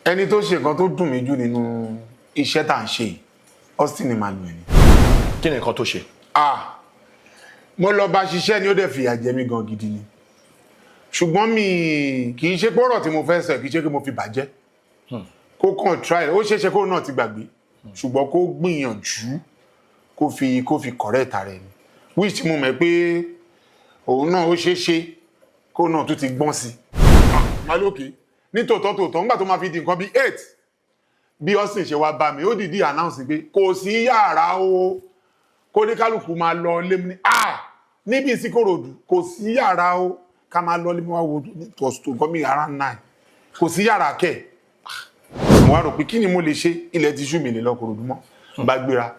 Ẹni tó ṣe nǹkan tó dùn mí jù nínú iṣẹ́ tá à ń ṣe yìí, Austin Emmanuel ni. Kí ni nǹkan tó ṣe? Ah, mo lọ bá ṣiṣẹ́ ni, ó dẹ̀ fìyà jẹ mí gan gidi ni. Ṣùgbọ́n mi kì í ṣe pé ọ̀rọ̀ tí mo fẹ́ sọ, kì í ṣe pé mo fi bàjẹ́. Kó kàn try, ó ṣeéṣe kó náà ti gbàgbé, ṣùgbọ́n kó gbìyànjú kó fi correct ara ẹ̀ ni, which mo mọ̀ pé òun náà, ó ṣeé ṣe kó náà tún ti gbọ́n sí i. Malókè ní tòótọ́ tòótọ́, nígbà tó máa fi di nǹkan bíi 8, bí Austin ṣe wá bá mi, ó dìídì announce pé kò sí yàrá o, kó ní kálukú máa lọ lé mi. Ní ah, níbi ìsìnkòròdú, kò sí yàrá o, ká máa lọ lé mi. Wá wo tó nǹkan mi around 9, kò sí yàrá kẹ̀. Mo wá rò pé kí ni mo lè ṣe? Ilẹ̀ ti ṣú mi, lè lọ Kòròdú mọ́. Bá gbéra,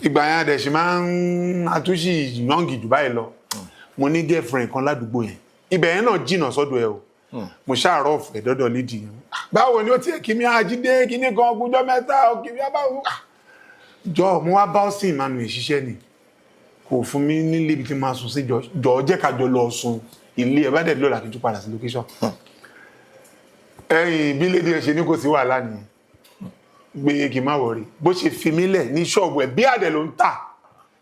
ìgbà yẹn adẹ̀ ṣì máa ń àtúnṣe young jù báyìí lọ. Mo ní girlfriend kan ládùúgbò yẹn, ibẹ̀ yẹn náà jìnnà sọ́dọ̀ ẹ o. Mo ṣàárọ̀ ọ̀fẹ́ dọ́dọ̀ lídìí yẹn. Báwo ni ó tiẹ̀ kí mi, àjídé kíní kan ọgbọ́njọ́ mẹ́ta kí mi báwo jọ? Mo wá bá Austin Emmanuel ṣiṣẹ́ ni, kò fún mi nílé ibi tí máa sùn sí. Jọ jọ, jẹ́ ká jọ lọ sùn ilé ẹ̀, bá dẹ̀ lọ́la kí n tún padà sí location. Ẹ̀yìn bí lédi ẹ̀ ṣe ní kò sí wàhálà nìyẹn, gbé kí n má worry. Bó ṣe fi mí lẹ̀ ní ṣọ́ọ̀bù ẹ̀, bí àdẹ̀ ló ń tà,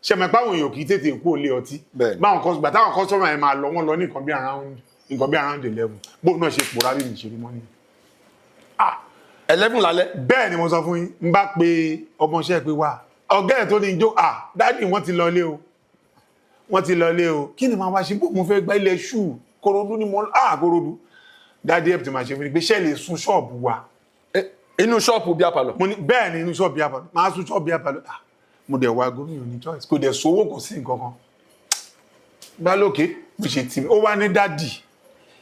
ṣe mọ̀ pé àwọn èèyàn kì í tètè kú òlé ọtí. Báwọn kọ́ gbà táwọn customer yẹn máa lọ, wọ́n lọ ní nǹkan bí around 11. Bóun náà ṣe pòórá bí mi ṣe rí mọ́ nìyẹn. 11 lálẹ́? Bẹ́ẹ̀ ni mo sọ fún yín. N bá pe ọmọọṣẹ́ pé wá, ọ̀gá ẹ̀ tó ní ijó, à daddy, wọ́n ti lọlé o, wọ́n ti lọlé o. Kí ni màá wá ṣe? Bó mo fẹ́ gba ilẹ̀ ṣù Kòròdú ni mo, à Kòròdú. Daddy ẹ̀ tí màá ṣe fún mi pé ṣẹ́ lè sun ṣọ́ọ̀bù wa. Inú ṣọ́ọ̀bù beer parlour? Mo ní bẹ́ẹ̀ ni, inú ṣọ́ọ̀bù beer parlour, máa sun ṣọ́ọ̀bù beer parlour. Ah, mo dẹ̀ wá gómìnà ní choice, kò dẹ̀ sówó, kò sí nǹkan kan. Bá lókè bó ṣe tì mí, ó wá ní daddy,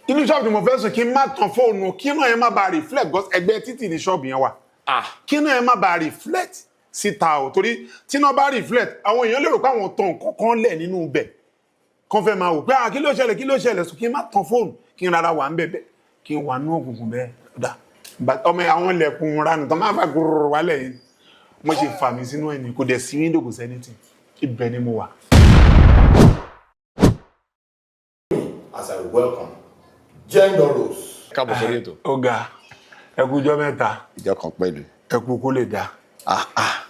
inú ṣọ́ọ̀bù tí mo fẹ́ sùn, kí n má tan fóònù, kí náà yẹn má bàa reflect, because ẹgbẹ́ títì ní ṣọ́ọ̀bù yẹn wà, kí náà yẹn má bàa reflect síta o, torí tí náà bá reflect, àwọn èèyàn lérò pé àwọn tan nǹkan kan lẹ̀ nínú ibẹ̀, kán fẹ́ máa wò pé, ah, kí ló ṣẹlẹ̀, kí ló ṣẹlẹ̀? Sùn, kí n má tan fóònù, kí n rárá wà ń bẹ̀ bẹ́ẹ̀, kí n wà ní òkùnkùn bẹ́ẹ̀. Dà ọmọ àwọn ilẹ̀kùn ranù tán máa fà gbòòrò wálẹ̀ yìí, wọ́n ṣe fà mí sínú ẹ̀ ní, kò dẹ̀ sí window, kò sí anything, ibẹ̀ ni mo wà. As I welcome Jendol Rose. Káàbọ̀ sórí ètò. Ó ga, ẹ kú ọjọ́ mẹ́ta. Ìjọ kan pẹ̀lú. Ẹ kú kó lè dáa. Ah ah.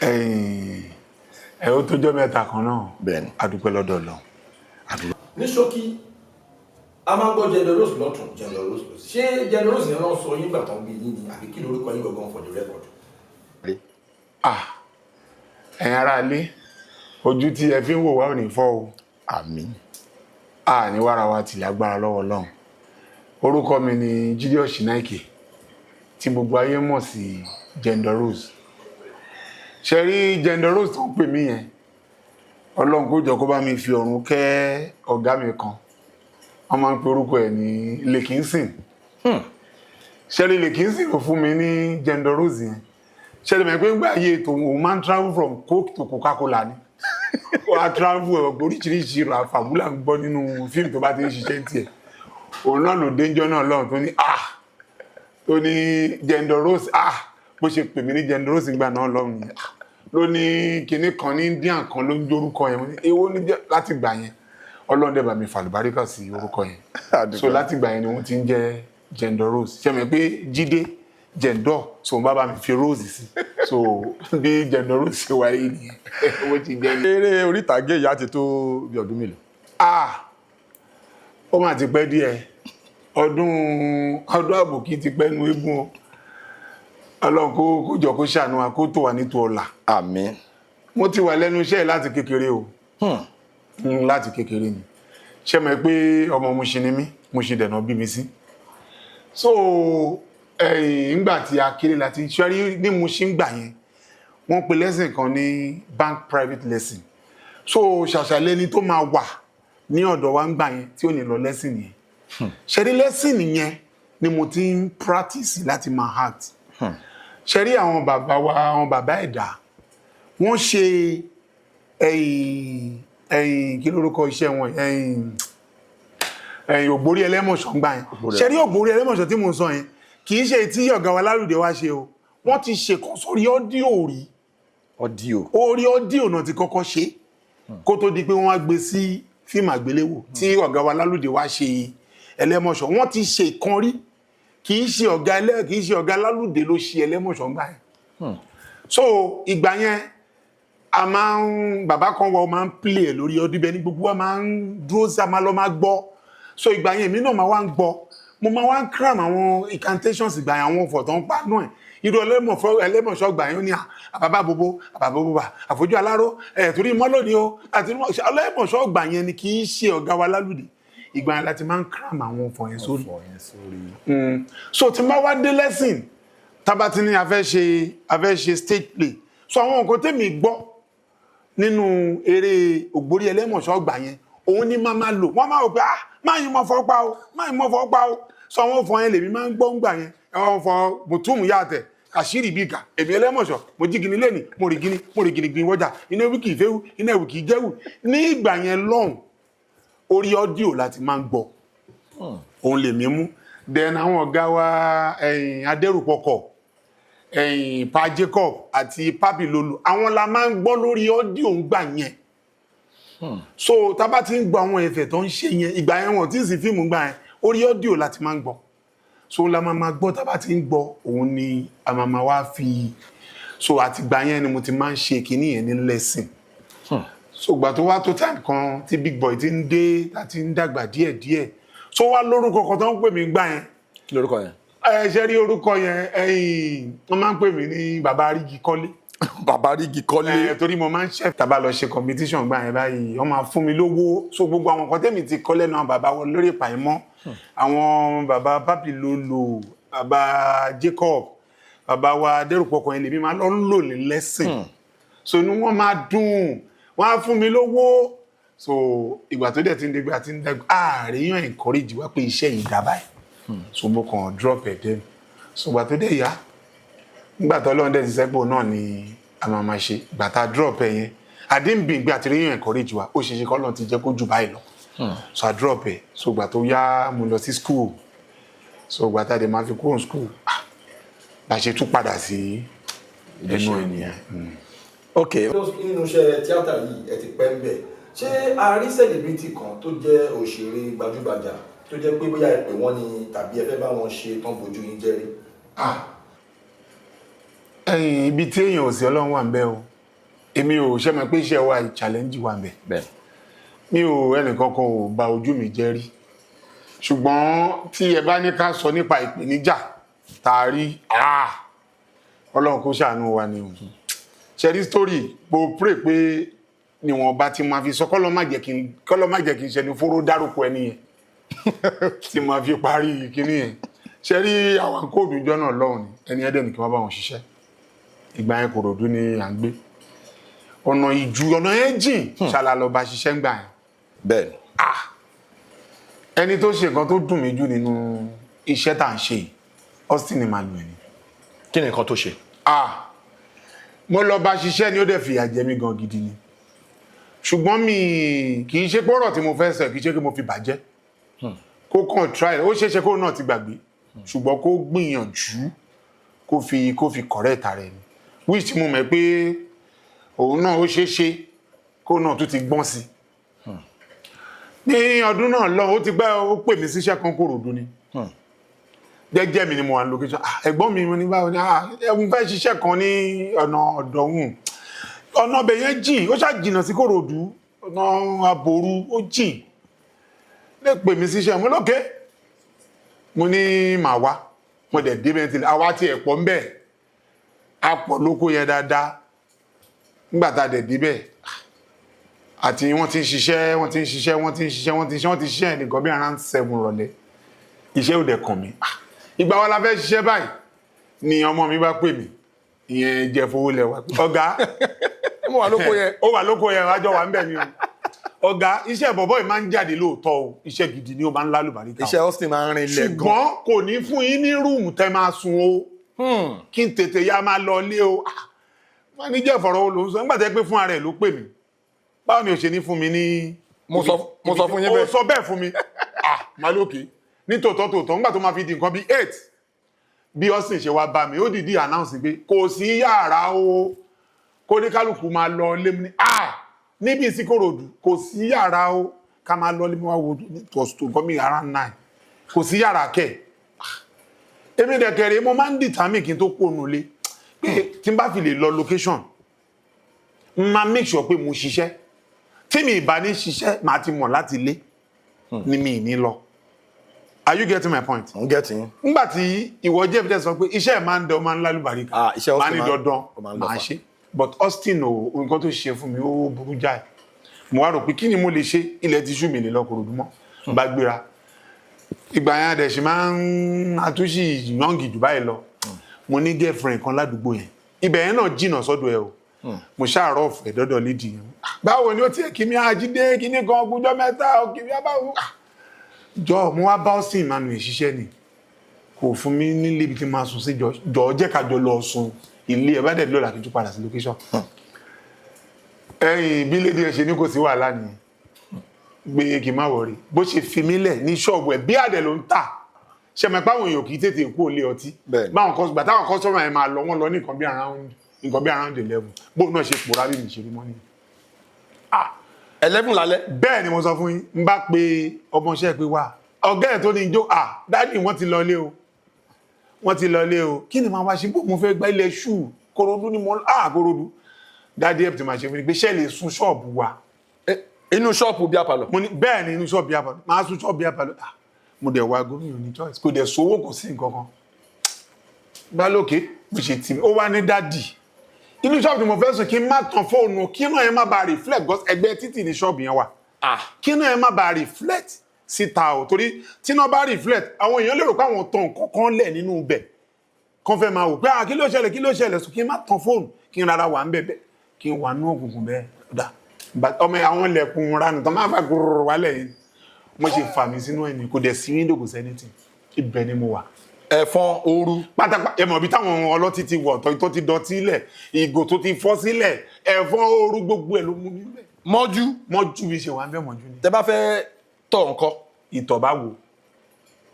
Ẹ̀yìn ẹ, ó tójọ́ mẹ́ta kan náà. Bẹ́ẹ̀ni. A dúpẹ́ lọ́dọ̀ Ọlọ́run. Ní ṣókí, a máa ń gbọ́ Jendol Rose lọ́tún, Jendol Rose lọ́sì. Ṣé Jendol Rose yẹn ló ń sọ yín gbà tó ń gbé yín ni, àbí kí lorúkọ yín gangan, for the record? Ah, ẹ̀yin ará ilé, ojú tí ẹ fi ń wò wá ò ní fọ́ o. Àmín. A ní wàrà wa tì lágbára lọ́wọ́ Ọlọ́run. Orúkọ mi ni Jídé Ọ̀ṣínáìkè, tí gbogbo ayé mọ̀ sí Jendol Rose. Ṣe rí Jendol Rose tó ń pè mí yẹn, Ọlọ́run kó jọ kó bá mi fi ọ̀run kẹ́ ọ̀gá mi kan, wọ́n máa ń pe orúkọ ẹ̀ ní Lekinson. Ṣe rí Lekinson ló fún mi ní Jendol Rose yẹn. Ṣe rí mọ̀ pé ńgbà ayé ètò, òun máa ń travel from Coke to Coca-Cola ni. Wọ́n á travel ẹ̀, oríṣiríṣi fàbúlà ń gbọ́ nínú fíìmù tó bá ti ń ṣiṣẹ́ tiẹ̀. Òun náà ló dénjọ́ náà lọ́hùn tó ní, ah, tó ní Jendol Rose. Ah, bó ṣe pè mí ní Jendol Rose nígbà náà lọ́hùn nìyẹn. Ah, ló ní kinní kan ní Indian kan ló ń jórúkọ yẹn. Mo ní èwo ní jẹ́? Láti gbà yẹn, Ọlọ́run dẹ̀ bá mi fàlùbáríkà sí orúkọ yẹn. So láti gbà yẹn ni wọ́n ti ń jẹ́ Jendol Rose. Ṣe mi pé Jídé Jendol, so wọ́n bá mi fi Rose sí. So bí Jendol Rose ṣe wáyé nìyẹn, bó ti jẹ́ nìyẹn. Eré orí ìtàgé ìyá ti tó bí ọdún mélòó? Ah, ó mà ti pẹ́ díẹ̀. Ọdún ọdún àbòkí ti pẹ́ nu eégún o. Ọlọ́run kó jọ kó ṣàánú wa, kó tó wà ní tó ọ̀la. Àmín. Mo ti wà lẹ́nu iṣẹ́ yìí láti kékeré o. Láti kékeré ni. Ṣé mọ̀ pé ọmọ Mushin ni mí? Mushin dẹ̀nà bí mi sí. So ẹ̀yìn ńgbà tí a kéré láti ṣẹ́rí ní Mushin gbà yẹn, wọ́n pe lesson kan ní bank private lesson. So ṣàṣàlẹ̀ ni tó máa wà ní ọ̀dọ̀ wa ń gbà yẹn tí ò ní lọ lesson yẹn. Ṣẹ́rí lesson yẹn ni mo ti ń practice láti máa act. Ṣẹ́rí àwọn bàbá wa, àwọn bàbá ẹ̀dá, wọ́n ṣe ẹ̀yìn ẹ̀yìn, kí lórúkọ iṣẹ́ wọn, ẹ̀yìn ẹ̀yìn Ògbórí Ẹlẹ́mọ̀ṣọ́ ń gbà yẹn. Ṣẹ́rí Ògbórí Ẹlẹ́mọ̀ṣọ́ tí mo ń sọ yẹn, kì í ṣe tí ọ̀gá wa Lálùdé wá ṣe o. Wọ́n ti ṣèkan sórí audio rí. Audio. Orí audio náà ti kọ́kọ́ ṣe kó tó di pé wọ́n wá gbé sí fíìmù àgbéléwò tí ọ̀gá wa Lálùdé wá ṣe Ẹlẹ́mọ̀ṣọ́. Wọ́n ti ṣe ìkan rí. Kì í ṣe ọ̀gá Lálùdé ló ṣe Ẹlẹ́mọ̀ṣọ́ ńgbà yẹn. So ìgbà yẹn, a máa ń, bàbá kan wọ máa ń play ẹ̀ lórí ọdún ibẹ̀ ní gbogbo wa máa ń dúró sí, a máa lọ máa gbọ́. So ìgbà yẹn, èmi náà máa wá ń gbọ́, mo máa wá ń cram àwọn incantations ìgbà yẹn, àwọn ọ̀fọ̀ tó ń pa náà ẹ̀. Irú Ẹlẹ́mọ̀ṣọ́ gbà yẹn, ó ní àbábá bobo, àbábá bobo, àfojú aláró ẹ̀ torí mọ́ lónìí o. Àti Ẹlẹ́mọ̀ṣọ́ gbà yẹn ni, kì í ṣe ọ̀gá wa Lálùdé. Ìgbà yẹn láti máa ń cram àwọn ọ̀fọ̀ yẹn sórí. Ọ̀fọ̀ yẹn sórí. So tí n bá wá dé lesson, tábà tí ní a fẹ́ ṣe stage play, so àwọn nǹkan tèmi gbọ́ nínú eré ògbórí Ẹlẹ́mọ̀ṣọ́ gbà yẹn, òun ni máa máa lò. Wọ́n máa wò pé, ah, máa yín mọ́ fọ́ pa o, máa yín mọ́ fọ́ pa o. So àwọn ọ̀fọ̀ yẹn lèmi máa ń gbọ́ ń gbà yẹn. Àwọn ọ̀fọ̀ mùtúmù yàtẹ̀ àṣírí bíkà, èmi Ẹlẹ́mọ̀ṣọ́, mo jí gini lẹ́nì, mo rí gini, mo rí gini gbin wọ́jà, iná ewu kì í fẹ́wù, iná ewu kì í jẹ́wù. Ní ìgbà yẹn lọ́hùn, orí audio láti máa ń gbọ́, òun lèmi mú. Then àwọn ọ̀gá wa, ẹ̀yìn Adẹ́rùpọ̀kọ̀, ẹ̀yìn Pa Jacob àti Papi Lolu, àwọn la máa ń gbọ́ lórí audio ń gbà yẹn. So tá bá ti ń gbọ́ àwọn ẹ̀fẹ̀ tó ń ṣe yẹn, ìgbà yẹn wọ́n tí ì sí fíìmù gbà yẹn, orí audio láti máa ń gbọ́. So la máa máa gbọ́. Tá bá ti ń gbọ́, òun ni a máa máa wá fi. So àti gbà yẹn ni mo ti máa ń ṣe kinní yẹn ní lesson. So ìgbà tó wá tó time kan tí big boy ti ń dé, tá ti ń dàgbà díẹ̀díẹ̀, so wá lórúkọ kan tó ń pè mí gbà yẹn. Kí lorúkọ yẹn? Ẹ ṣe rí orúkọ yẹn, ẹ̀yìn, wọ́n máa ń pè mí ní Bàbá Àrígi Kọ́lé. Bàbá Rígi Kọ́lé. Ẹ torí mo máa ń ṣe, tàbá lọ ṣe competition gbà yẹn báyìí, wọ́n máa fún mi lówó. So gbogbo àwọn nǹkan tẹ́mi ti kọ́ lẹ́nu àwọn bàbá wọn lórí ìpàìmọ́, àwọn bàbá Papi Lolo, bàbá Jacob, bàbá wa Dẹ́rùpọ̀kọ̀ yẹn, lèmi máa lọ ń lò ní lesson. So inú wọn máa dùn, wọ́n á fún mi lówó. So ìgbà tó dẹ̀ ti ń dégbà tí ń dàgbà, àríyàn encourage wá pé iṣẹ́ yìí dá báyìí. So mo kàn drop ẹ̀ dẹ́nu. So ìgbà tó dẹ̀ yá, nígbà tó Ọlọ́run dẹ̀ ti sẹ́pò náà ni a máa máa ṣe. Ìgbà tá a drop ẹ̀ yẹn, àdínbìn gbé àtìríyàn encourage wa, ó ṣe ṣe kọ́ lọ́n ti jẹ́ kó jù báyìí lọ. So a drop ẹ̀. So ìgbà tó yá, mo lọ sí school. So ìgbà tá a dẹ̀ máa fi kúrò ní school, ah, bá a ṣe tún padà sí ẹnu ẹ̀ nìyẹn. Ok. Nínú iṣẹ́ tíátà yìí, ẹ ti pẹ́ ń bẹ̀. Ṣé a rí celebrity kan tó jẹ́ òṣèré gbajúgbajà tó jẹ́ pé bóyá ẹ pè wọ́n ni tàbí ẹ fẹ́ bá wọn ṣe tán bójú yín jẹ́ rí? Ah, ẹ̀yìn, ibi tí èèyàn ò sí, Ọlọ́run wà ń bẹ̀ o. Èmi ò ṣe mọ̀ pé iṣẹ́ wa yìí, challenge wà ń bẹ̀. Bẹ́ẹ̀. Mi ò, ẹnìkankan ò bà ojú mi jẹ́ rí, ṣùgbọ́n tí ẹ bá ní ká sọ nípa ìpèníjà tá a rí, ah, Ọlọ́run kó ṣàánú wa ni o. Ṣe rí story, mo pray pé níwọ̀nba tí máa fi sọ, kọ́lọ́ má jẹ́ kí n ṣẹnu fóró dárúkọ ẹni yẹn tí máa fi parí kíní yẹn. Ṣe rí àwọn kóòdù ìjọ náà lọ́hùn ni ẹni ẹ̀dẹ̀ ní kí wọ́n bá wọn ṣiṣẹ́. Ìgbà yẹn, Kòròdú ni à ń gbé, ọ̀nà ìjù, ọ̀nà yẹn jìn ṣàlà lọ bá ṣiṣẹ́ ń gbà yẹn. Bẹ́ẹ̀. Ah, ẹni tó ṣe nǹkan tó dùn mí jù nínú iṣẹ́ tá à ń ṣe yìí, Austin Emmanuel ni. Kí ni nǹkan tó ṣe? Ah, mo lọ bá ṣiṣẹ́ ni, ó dẹ̀ fìyà jẹ mí gan gidi ni. Ṣùgbọ́n mi kì í ṣe pé ọ̀rọ̀ tí mo fẹ́ sọ, kì í ṣe pé mo fi bàjẹ́. Kó kàn try, ó ṣeé ṣe kó náà ti gbàgbé, ṣùgbọ́n kó gbìyànjú kó fi correct ara ẹni, which mo mọ̀ pé òun náà, ó ṣeé ṣe kó náà tún ti gbọ́n sí ní ọdún náà lọ. Ó ti gbẹ́, ó pè mí síṣẹ́ kan Kòròdú ni. Jẹ́jẹ́ mi ni mo wà ní location. Ah, ẹ̀gbọ́n mi, mo ní báwo ni? Ah, mo fẹ́ ṣiṣẹ́ kan ní ọ̀nà ọ̀dọ̀ òun, ọ̀nà ọbẹ̀ yẹn jìn, ó ṣáà jìnnà sí Kòròdú, ọ̀nà Àbòrú, ó jìn. Lè pè mí síṣẹ́, mo lókè, mo ní màá wá. Mo dẹ̀ dé bẹ́ẹ̀ tilẹ̀, àwa tiẹ̀ pọ̀ ń bẹ̀, a pọ̀ lóko yẹn dáadáa. Nígbà tá a dẹ̀ débẹ̀, àti wọ́n ti ń ṣiṣẹ́, wọ́n ti ń ṣiṣẹ́, wọ́n ti ń ṣiṣẹ́, wọ́n ti ń ṣiṣẹ́, wọ́n ti ṣiṣẹ́ nìkan bí around 7 rọ̀lẹ́. Iṣẹ́ ò dẹ̀ kàn mí. Ah, ìgbà wa la fẹ́ ṣiṣẹ́ báyìí ni ọmọ mi bá pè mí, ìyẹn jẹ́ fowó lẹ̀ wá pé, ọ̀gá, Mo wà lóko yẹn. Ó wà lóko yẹn, wájọ wà ń bẹ̀ ni o. Ọ̀gá, iṣẹ́ bọ̀bọ̀ yìí máa ń jáde lóòótọ́ o, iṣẹ́ gidi ni, ó máa ń lálùbáríkà o. Iṣẹ́ Austin máa ń rin ilẹ̀ gan. Ṣùgbọ́n kò ní fún yín ní room tẹ́ máa sùn o, kí n tètè ya máa lọ ilé o. Ah, wọ́n ní jẹ́ ìfọ̀rọ̀ wo ló ń sọ nígbà tẹ́ pé fún ara ẹ̀ ló pè mí, báwo ni o ṣe ní fún mi ní? Mo sọ fún yín Ó bẹ́ẹ̀. sọ bẹ́ẹ̀ fún mi. Ah, má lókè ní tòótọ́ tòótọ́. Nígbà tó máa fi di nǹkan bíi 8, bí Austin ṣe wá bá mi, ó dìídì announce pé kò sí yàrá o, kó ní kálukú máa lọ lé mi ní, ah, níbi ìsìnkòròdú, kò sí yàrá o, ká máa lọ lé mi. Wá wo, it was to nǹkan bíi around 9, kò sí yàrá kẹ̀. Èmi dẹ̀kẹ̀rẹ̀, mo máa ń determine kí n tó kó nulẹ̀ pé tí n bá fi lè lọ location, n máa make sure pé mo ṣiṣẹ́. Tí mi ì bá ní ṣiṣẹ́, màá ti mọ̀ láti ilé ni mi ì ní lọ. Are you getting my point? I'm getting. Ngbà tí ìwọ Jeff dẹ̀ sọ pé iṣẹ́ ẹ̀ máa ń dán, máa ń lálùbáríkà, Ah, iṣẹ́ máa Austin ní dandan ó máa ń lọ máa fà. ṣe. But Austin ò, nǹkan tó ṣe fún mi, ó burú jáì. Mo wá rò pé kí ni mo lè ṣe? Ilẹ̀ ti ṣú mi, lè lọ Kòròdú mọ́. Bá gbéra, ìgbà yẹn adẹ̀ ṣì máa ń àtúnṣe young jù báyìí lọ. Mo ní girlfriend kan ládùúgbò yẹn. Ibẹ̀ yẹn náà jìnnà sọ́dọ̀ ẹ o. Mo ṣàárọ̀ ọ̀fẹ́ dọ́dọ̀ lídìí yẹn. Báwo ni ó tiẹ̀ kí mi àjídé kí ní kan ọgbọ́njọ́ mẹ́ta ó kí mi abáwo jọ. Mo wá bá Austin Emmanuel ṣiṣẹ́ ni, kò fún mi nílé ibi tí máa sùn sí. Jọ jọ, jẹ́ ká jọ lọ sùn ilé ẹ̀, bá dẹ̀ lọ́la kí n tún padà sí location. Ẹ̀yìn bí lédi ẹ̀ ṣe ní kò sí wàhálà nìyẹn, gbé kí n má worry. Bó ṣe fi mí lẹ̀ ní ṣọ́ọ̀bù ẹ̀, bí àdẹ̀ ló ń tà, ṣẹ̀mẹ̀ páwọn èèyàn kì í tètè kú òlé ọtí. Bẹ́ẹ̀ni. Báwọn kọ́ gbà táwọn customer yẹn máa lọ, wọ́n lọ ní nǹkan bí around 11. Bóun náà ṣe pòórá bí mi ṣe rí mọ́ nìyẹn. 11 lálẹ́? Bẹ́ẹ̀ ni mo sọ fún yín. N bá pe ọmọọṣẹ́ pé wá, ọ̀gá ẹ̀ tó ní ijó, à daddy, wọ́n ti lọ ilé o, wọ́n ti lọ ilé o. Kí ni màá wá ṣe? Bó mo fẹ́ gba ilẹ̀ ṣù Kòròdú ni mo, à Kòròdú. Daddy ẹ̀ tí màá ṣe fún mi pé ṣẹ́ lè sun ṣọ́ọ̀bù wa? Inú ṣọ́ọ̀bù beer parlour? Mo ní bẹ́ẹ̀ ni, inú ṣọ́ọ̀bù beer parlour, máa sun ṣọ́ọ̀bù beer parlour. Ah, mo dẹ̀ wá gómìnà ní choice, kò dẹ̀ sówó, kò sí nǹkan kan bá lókè. Bó ṣe tì mí, ó wá ní daddy, inú ṣọ́ọ̀bù tí mo fẹ́ sùn, kí n má tan fóònù, kí náà yẹn má bàa reflect, because ẹgbẹ́ títì ní ṣọ́ọ̀bù yẹn wà, kí náà yẹn má bàa reflect síta o, torí tí náà bá reflect, àwọn èèyàn lérò pé àwọn tan nǹkan kan lẹ̀ nínú ibẹ̀, kán fẹ́ máa wò pé, ah, kí ló ṣẹlẹ̀, kí ló ṣẹlẹ̀? Sùn kí n má tan fóònù, kí n rárá wà ń bẹ̀ bẹ́ẹ̀, kí n wà ní òkùnkùn bẹ́ẹ̀. Dà ọmọ àwọn ilẹ̀kùn ranù tán máa fà gbòòrò wálẹ̀ yìí. Wọ́n ṣe fà mí sínú ẹ̀ ní, kò dẹ̀ sí window, kò sí anything. Ibẹ̀ ni mo wà. Ẹ̀fọn, ooru. Pátápátá. Ẹ mọ̀ bí táwọn ọlọ́tí ti wọ̀ tó ti dọ̀tí lẹ̀, ìgò tó ti fọ́ sílẹ̀, ẹ̀fọn, ooru, gbogbo ẹ̀ ló mú mi bẹ́ẹ̀. Mọ́jú. Mọ́jú, bí ṣe wà ń bẹ́ mọ́jú ni. Tẹ bá fẹ́ tọ̀ nǹkan? Ìtọ̀ bá wo,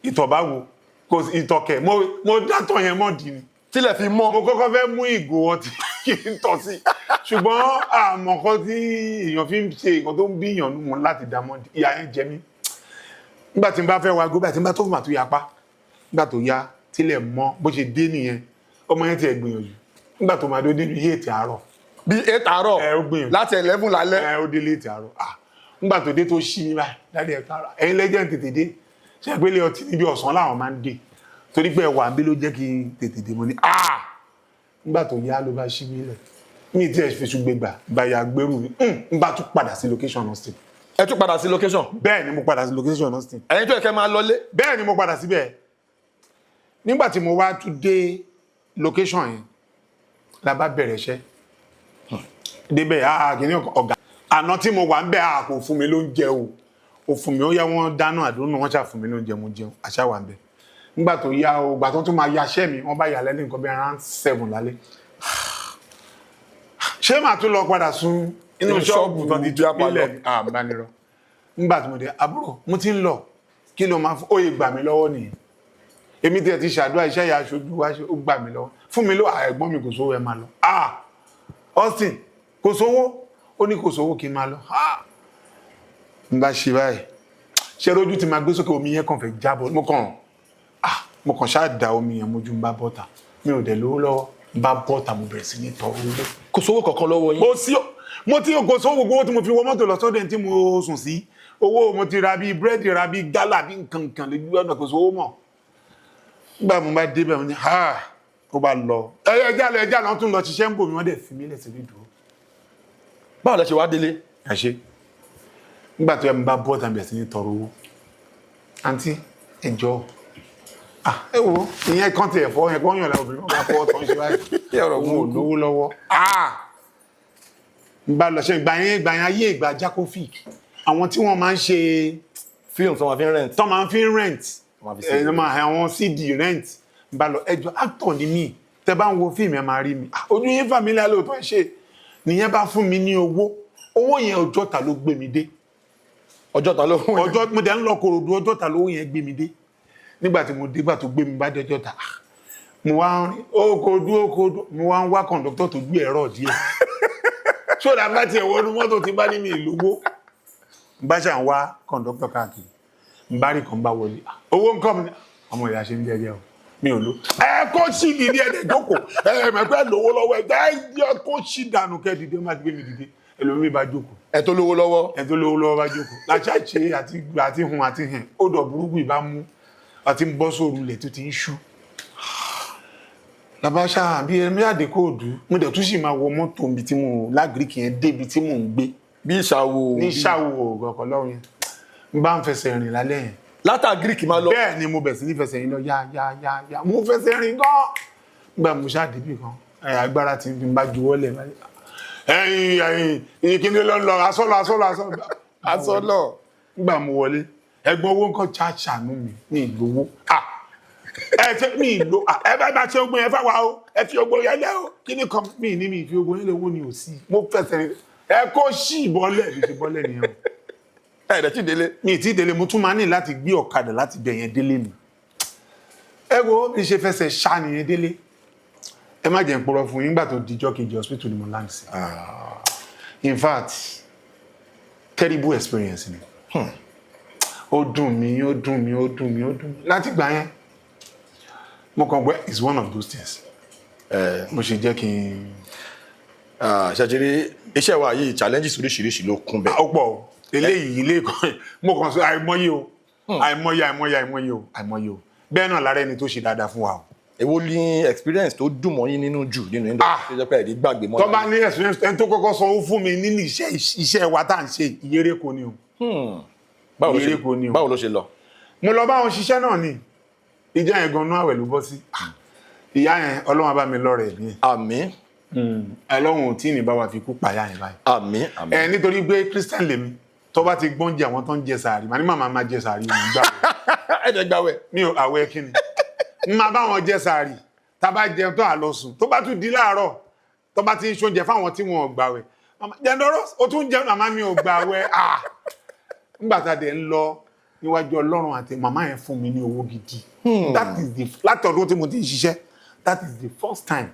ìtọ̀ bá wo, kò sí ìtọ̀ kẹ̀. Mo dátọ̀ yẹn mọ́ di ni. Tílẹ̀ fi mọ́. Mo kọ́kọ́ fẹ́ mú ìgò ọtí kí n tọ̀ sí, ṣùgbọ́n àmọ́ kan tí èèyàn fi ń ṣe nǹkan tó ń bí èèyàn nù mọ́ láti dá mọ́. Ìyá yẹn jẹ mí nígbà tí n bá fẹ́ wa gómìnà, tí n bá tó fún màtó yapa. Nígbà tó yá, tílẹ̀ mọ́, bó ṣe dé nìyẹn. Ọmọ yẹn ti ẹ̀ gbìyànjú. Nígbà tó máa dé, ó dé ní 8 àárọ̀. Bí 8 àárọ̀? Ẹ, ó gbìyànjú. Láti 11 lálẹ́? Ẹ, ó dé late àárọ̀. Ah, nígbà tó dé, tó ṣí mi báyìí, daddy, ẹ̀ kára ẹ̀yin lẹ́jẹ̀ ń tètè dé, ṣé ẹ pé ilé ọtí níbi ọ̀sán làwọn máa ń dé, torí pé ẹwà ń bí ló jẹ́ kí n tètè dé. Mo ní ah. Nígbà tó yá, ló bá ṣí mi lẹ̀, mi tí ẹ fi ṣùgbẹ́ gbà báyà gbẹ́rù mi, n bá tún padà sí location Austin. Ẹ tún padà sí location? Bẹ́ẹ̀ ni, mo padà sí location Austin. Ẹ̀yin tó yẹ kẹ́ máa lọlé. Bẹ́ẹ̀ ni, mo padà síbẹ̀. Nígbà tí mo wá tún dé location yẹn, la bá bẹ̀rẹ̀ iṣẹ́ débẹ̀. Ah, kìíní ọ̀gá àná tí mo wà ń bẹ̀, ah, kò fún mi lóúnjẹ o. Ò fún mi, ó yá, wọ́n dáná àdúnú, wọ́n ṣà fún mi lóúnjẹ, mo jẹun, àṣà wà ń bẹ̀. Nígbà tó yá o, gbà tó tún máa yaṣẹ́ mi, wọ́n bá yà lẹ́nu nǹkan bí around 7 lálẹ́. Ṣé màá tún lọ padà sùn inú inú ṣọ́ọ̀bù tó ti ṣọ́ọ̀bù beer parlour. mílẹ̀ àbánirọ̀? Nígbà tí mo dé, àbúrò, mo ti ń lọ, kí ló máa fún? Ó yẹ gbà mí lọ́wọ́ nìyẹn. Èmi tí ẹ ti ṣàdúrà iṣẹ́ ìyá aṣojú wá ṣe, ó gbà mí lọ́wọ́, fún mi ló. Ẹ̀gbọ́n mi, kò sówó, ẹ máa lọ. Ah, Austin, kò sówó. Ó ní kò sówó, kí n máa lọ. Ah, n bá ṣe báyìí, ṣe rojú ti máa gbé sókè, omi yẹn kàn fẹ́ jábọ́. Mo kàn, ah, mo kàn ṣáà da omi yẹn mójú. N bá bọ́ta, mi ò dẹ̀ lówó lọ́wọ́. N bá bọ́ta, mo bẹ̀rẹ̀ sí ní tọrọ owó. Kò sówó kankan lọ́wọ́ yín? Mo sí, mo ti kò sówó. Gbogbo owó tí mo fi wọ mọ́tò lọ sọ́dọ̀ ẹni tí mo sùn sí, owó mo ti ra bíi búrẹ́dì, ra bíi gálà, bíi nǹkan nǹkan lójú ọ̀nà. Kò sówó mọ́. Nígbà mo bá débẹ̀, mo ní ha, ó bá lọ, ẹ ẹ já lọ, ẹ já lọ, wọ́n tún lọ ṣiṣẹ́ ń bò mí, wọ́n dẹ̀ fi mí lẹ̀ síbi dúró. Báwo lẹ ṣe wá délé? Ẹ ṣe. Nígbà tó yẹ, mo bá bọ́ tàbí ẹ̀sìn ní tọrọ owó. Àǹtí, ẹ jọ̀ọ́, ah, ẹ wo ìyẹn kan tiẹ̀ fọ́ yẹn kó yàn láwọn obìnrin wọn bá fọwọ́ tán ṣe báyìí. Ọ̀rọ̀ Òun ò lówó lọ́wọ́. Ah, n bá lọ ṣe ìgbà yẹn, ìgbà yẹn, ayé ìgbà Jacofic, àwọn tí wọ́n máa ń ṣe Fíìmù tí wọ́n fi ń rent. Tọ́ máa ń fi rent. Wọ́n máa fi CD. Ẹ máa àwọn CD rent. N bá lọ, ẹjọ́, actor ni mí, tẹ bá ń wo fíìmù, ẹ máa rí mi. Ah, ojú yín familiar lóòótọ́. Ẹ ṣe nìyẹn, bá fún mi ní owó. Owó yẹn, Ọjọ́ta ló gbé mi dé. Ọjọ́ta ló ń Ọjọ́ mo dẹ̀ ń lọ Kòròdú, Ọjọ́ta lówó yẹn gbé mi dé. Nígbà tí mo dé, gbà tó gbé mi bá dé Ọjọ́ta, ah, mo wá ń rìn ó Kòròdú, ó Kòròdú, mo wá ń wá kọ̀ǹdọ́tọ̀ tó gbé ẹ̀rọ díẹ̀ sódà bá tiẹ̀ wọnú mọ́tò tí bá ní mi ìlówó. N bá ṣà ń wá kọ̀ǹdọ́tọ̀ káàkiri, n bá rí kan, bá wọlé. Ah, owó ń kọ́ mi. Ọmọ ìyá, ṣe ń jẹ́jẹ́ o. Mi ò lò. Ẹ kó sí dìde, ẹ dẹ̀ jókòó. Ẹ mẹ̀pẹ́ lówó lọ́wọ́, ẹ jẹ́ kó sí dànù kẹ́ dìde. Ó má ti gbé mi dìde, ẹlòmíì bá jókòó. Ẹ tó lówó lọ́wọ́. Ẹ tó lówó lọ́wọ́ bá jókòó láṣáṣe àti àti hun àti hẹn. Ó dọ̀ burúkú ìbá mú àti ń bọ́ sóru ilẹ̀ tó ti ń ṣú làbáṣà bí ẹni àdé kóòdù. Mo dẹ̀ tún sì máa wọ mọ́tò níbi tí mo lágìríkì yẹn débi tí mò ń gbé. Bí ìṣàwò. Ní ṣàwò ọ̀gọ̀kọ̀ lọ́rùn yẹn, n bá ń fẹsẹ̀ rìn lálẹ́ yẹn. Látà Greek máa lọ. Bẹ́ẹ̀ ni mo bẹ̀ sí ní fẹsẹ̀ rìn lọ, yá yá yá yá, mo fẹsẹ̀ rìn gan. Nígbà mo ṣáà débì kan, ẹ̀ agbára ti fi bá juwọ́ lẹ̀ báyìí. Ẹ̀yìn ẹ̀yìn ìkíni ló ń lọ asọ́lọ asọ́lọ asọ́lọ. Asọ́lọ. Nígbà mo wọlé, ẹ̀gbọ́n, owó nǹkan ṣàṣàánú mi ní ìgbowó. Ah, ẹ ṣe mi ìlò ẹ bá ṣe ogun yẹn fáwa o, ẹ fi ogun yẹn lẹ o. Kí ni kan mi ní mi fi ogun yẹn lẹ? Owó ni ò sí. Mo fẹsẹ̀ rìn, ẹ kó sí ìbọlẹ̀ bí ṣe bọ́lẹ̀ nìyẹn o. Ẹ dẹ̀ tí délé. Mi ì tí délé. Mo tún máa ní láti gbé ọ̀kadà láti bẹ̀ yẹn délé mi. Ẹ wo bí ṣe fẹsẹ̀ ṣá nìyẹn délé. Ẹ má jẹ́ n purọ́ fún yín, nígbà tó dijọ́ kejì, hospital ni mo land sí. In fact, terrible experience ni. Ó dùn mí, ó dùn mí, ó dùn mí, ó dùn mí. Láti gbà yẹn, mo kàn gbé, it's one of those things mo ṣe jẹ́ kí n. Ṣàṣírí iṣẹ́ wa yìí, challenges oríṣiríṣi ló kún bẹ́ẹ̀. Ó pọ̀ o. Eléyìí ilé kan mo kàn sọ, àìmọye o, àìmọye, àìmọye, àìmọye o, àìmọye o. Bẹ́ẹ̀ náà lára ẹni tó ṣe dáadáa fún wa o. Èwo ní experience tó dùn mọ́ yín nínú jù nínú Ah! industry tó jẹ́ pé ẹ̀rí gbàgbé mọ́? Tó bá ní experience, ẹni tó kọ́kọ́ sanwó fún mi nínú iṣẹ́ wa tá à ń ṣe, ìyéré ni o. Báwo ló ṣe Ìyéré kò ní o. Báwo ló ṣe lọ? Mo lọ bá wọn ṣiṣẹ́ náà ni. Ìjọ yẹn gan-an àwẹ̀ ló bọ́ sí. Ìyá yẹn, Ọlọ́run á bá mi lọ́rẹ̀ ẹ̀mí ẹ̀. Àmín. Ọlọ́run ò tí ì ní bá wa fi kú pàyà yẹn báyìí. Àmín, àmín. Ẹ nítorí pé Christian lèmi, tó bá ti gbọ́njẹ àwọn tó ń jẹ sàárì, màá ní màmá máa jẹ sàárì, mi gbà. Ẹ dẹ̀ gbàwẹ̀. Mi ò àwẹ̀. Kí ni n máa bá wọn jẹ sàárì? Tá a bá jẹun tó, à lọ sùn. Tó bá tún di láàárọ̀, tó bá ti ń ṣoúnjẹ fáwọn tí wọn ò gbàwẹ̀, jẹndọrọ ó tún jẹun, màmá mi ò gbàwẹ̀. Ah, nígbà tá a dẹ̀ ń lọ níwájú Ọlọ́run àti màmá yẹn fún mi ní owó gidi. That is the láti ọdún tí mo ti ń ṣiṣẹ́, that is the first time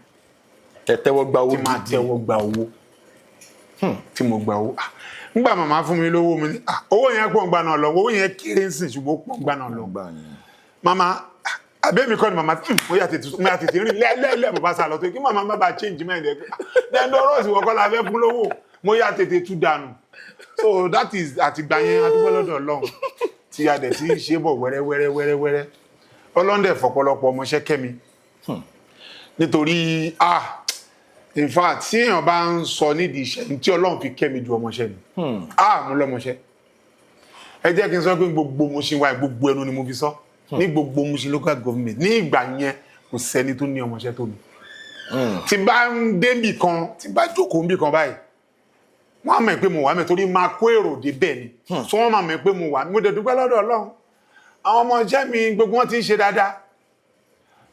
Tẹ tẹ́wọ́ gba owó tí máa gidi. tẹ́wọ́ gba owó, tí mo gba owó. Ah, nígbà màmá fún mi lówó mi ní, ah, owó yẹn pọ̀ ń gbà náà lọ. Owó yẹn kéré ń sìn, ṣùgbọ́n ó pọ̀ ń gbà náà lọ. Màmá àbẹ́mi kọ́ ni màmá, mo yà tètè rìn lẹ́lẹ́lẹ́. Mo bá sá lọ tó kí màmá má bàa change mind ẹ̀ pé dẹ́ndọ́rọ́ sì wọ́kọ́ la fẹ́ fún lówó. Mo yà tètè tú dànù. So that is àtìgbà yẹn, adúgbò lọ́dọ̀ Ọlọ́run tí a dẹ̀ ti ń ṣe bọ̀ wẹ́rẹ́ wẹ́rẹ́ wẹ́rẹ́ wẹ́rẹ́. Ọlọ́run dẹ̀ fọ̀pọ̀lọpọ̀ ọmọọṣẹ́ kẹ́mi nítorí, ah, in fact, tí èèyàn bá ń sọ nídìí iṣẹ́ tí Ọlọ́run fi kẹ́mi ju ọmọọṣẹ́ mi, ah, mo lọ́mọṣẹ́. Ẹ jẹ́ kí n sọ pé gbogbo Mushin wa, gbogbo ẹnu ni mo fi sọ, ní gbogbo Mushin Local Government ní ìgbà yẹn, kò sẹ́ni tó ní ọmọọṣẹ́ tó mi. Tí bá ń débì kan, tí bá jókòó níbì kan báyìí, wọ́n á mọ̀ pé mo wà mẹ́, torí máa kó èrò débẹ̀ ni. So wọ́n máa mọ̀ pé mo wà. Mo dẹ̀ dúpẹ́ lọ́dọ̀ Ọlọ́run, àwọn ọmọọṣẹ́ mi gbogbo wọn ti ń ṣe dáadáa,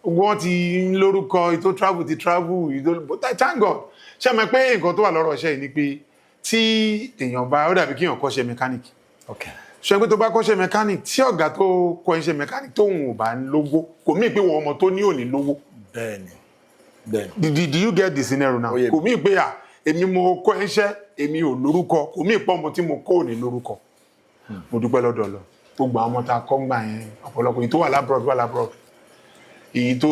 gbogbo wọn ti ń lórúkọ, ìtò travel ti travel ìtò. But thank God. Ṣé mọ̀ pé nǹkan tó wà lọ́rọ̀ iṣẹ́ yìí ni pé tí èèyàn bá, ó dàbí kí èèyàn kọ́ṣẹ́ mechanic. Ṣe pé tó bá kọ́ṣẹ́ mechanic, tí ọ̀gá tó kọ́ iṣẹ́ mechanic tóun ò bá ń lówó, kò mí pé wọ́n ọmọ tó ní òní lówó. Bẹ́ẹ̀ni, bẹ́ẹ̀ni. Do you get the scenario now? Ó yé mi. Kò mí pé à èmi mo kọ́ iṣẹ́, èmi ò lórúkọ, kò mí pé ọmọ tí mo kọ́ ò ní lórúkọ. Mo dúpẹ́ lọ́dọ̀ lọ gbogbo àwọn ọmọ tá a kọ́ ń gbà yẹn, ọ̀pọ̀lọpọ̀ èyí tó wà l'abroad wà l'abroad, èyí tó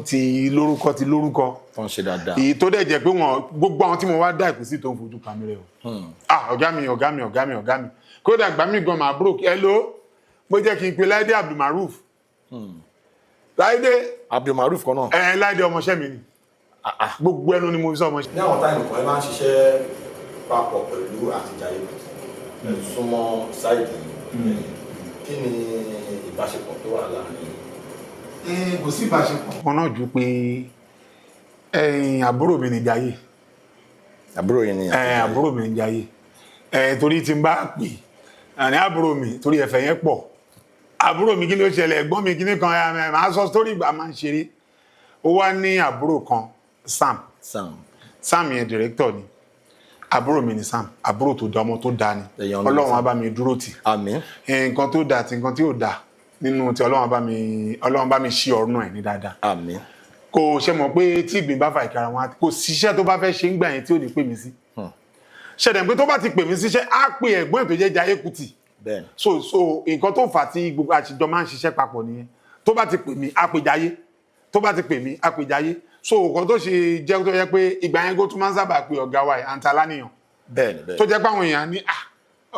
ti lórúkọ ti lórúkọ. Tó ń ṣe dáadáa. Èyí tó dẹ̀ jẹ́ pé wọn gbogbo àwọn tí mo wá dá ìkú sí tó ń fojú pa mí rẹ o. Ah, ọ̀gá mi, ọ̀gá mi, ọ̀gá mi, ọ̀gá mi, kódà gbà mí gan màá broke. Hello, bó jẹ́ kí n pe Láìdé Abdulmaruf, Láìdé. Abdulmaruf kan náà. Ẹ Láìdé ọmọọṣẹ́ mi ni. Gbogbo ẹnu ni mo fi sọ ọmọọṣẹ́. Ní àwọn time kan, ẹ máa ń ṣiṣẹ́ papọ̀ pẹ̀lú Àtijayé Kútì, súnmọ́ side yìí. Kí ni ìbáṣepọ̀ tó wà láàrin yín? Kò sí ìbáṣepọ̀ kan náà ju pé ẹ̀yin àbúrò mi ní Jayé. Àbúrò yìí ni? Ẹ àbúrò mi ní Jayé ẹ, torí tí n bá pè àní àbúrò mi, torí ẹ̀fẹ̀ yẹn pọ̀. Àbúrò mi, kí ló ṣẹlẹ̀? Ẹ̀gbọ́n mi, kí ni kan? Ẹ máa sọ sórí ìgbà máa ń ṣeré. Ó wá ní àbúrò kan, Sam. Sam. Sam yẹn, director ni. Àbúrò mi ni Sam, àbúrò tó da, ọmọ tó da ni. Èèyàn ni. Ọlọ́run Sam. á bá mi dúró tì. Àmín. Nǹkan tó da àti nǹkan tí ò da nínú tí Ọlọ́run bá mi ṣí ọ̀run ẹ̀ ní dáadáa. Àmín. Kò ṣe mọ̀ pé tí ìgbín bá fa ìkara wọn, kò síṣẹ́ tó bá fẹ́ ṣe ń gbà yẹn tí ò ní pè mí sí. Ṣẹ̀dẹ̀ pé tó bá ti pè mí síṣẹ́, á pè ẹ̀gbọ́n ẹ̀ tó jẹ́ Jayé Kútì. Bẹ́ẹ̀ So nǹkan tó fà á tí gbogbo àtijọ́ máa ń ṣiṣẹ́ papọ̀ nìyẹn. Tó bá ti pè mí, á pè Jayé. Tó bá ti pè mí, á pè Jayé. So nǹkan tó ṣe jẹ́ tó yẹ pé ìgbà yẹn kó tún máa ń sábà pe ọ̀gá wa yìí, Àǹtà Lánìyàn, Bẹ́ẹ̀ni, bẹ́ẹ̀ni. tó jẹ́ pé àwọn èèyàn ní, "Ah,